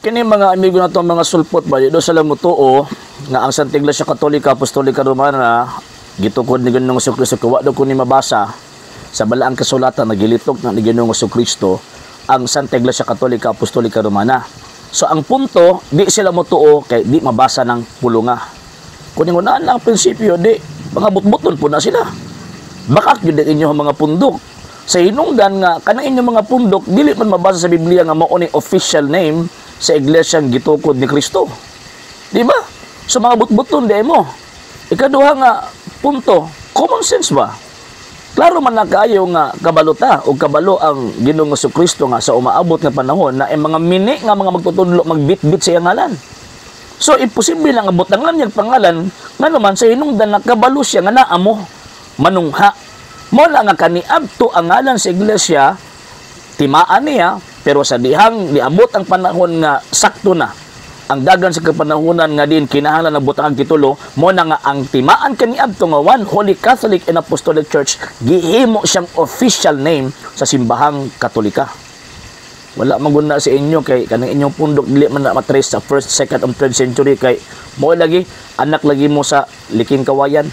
Kini mga amigo nato, mga sulpot ba, di sila motuo nga ang Santa Iglesia Katolika Apostolika Romana gitukod ni Ginoong Kristo. Wa daw ko ni mabasa sa balaang kasulatan na gilitok na ni Ginoong Kristo ang Santa Iglesia Katolika Apostolika Romana. So ang punto, di sila motuo kay di mabasa ng pulunga. Kung ingon ang prinsipyo, di mga butbuton po na sila. Bakak gyud ang inyong mga pundok. Sa hinungdan nga kanang inyong mga pundok dili man mabasa sa Biblia nga mao ni official name sa iglesyang gitukod ni Kristo. Di ba? So mga butbuton di mo. Ikaduha nga punto, common sense ba? Klaro man na kaayo nga kabalo ta o kabalo ang Ginoong Kristo nga sa umaabot nga panahon na ang mga mini nga mga magtutudlo magbitbit sa iyang ngalan. So imposible lang nga butangan niyang pangalan nga naman sa hinungdan na kabalo siya nga naa mo manungha. Mo na nga kaniadto ang ngalan sa iglesia timaan niya, pero sa dihang niabot ang panahon nga sakto na ang dagan sa kapanahunan nga din kinahanglan ng butangag titulo, mo na nga ang timaan kaniadto nga One Holy Catholic and Apostolic Church gihimo siyang official name sa simbahang Katolika. Wala man gud na sa inyo kay kanang inyong pundok dili man na matrace sa first, second, and third century kay mo lagi anak lagi mo sa liking kawayan.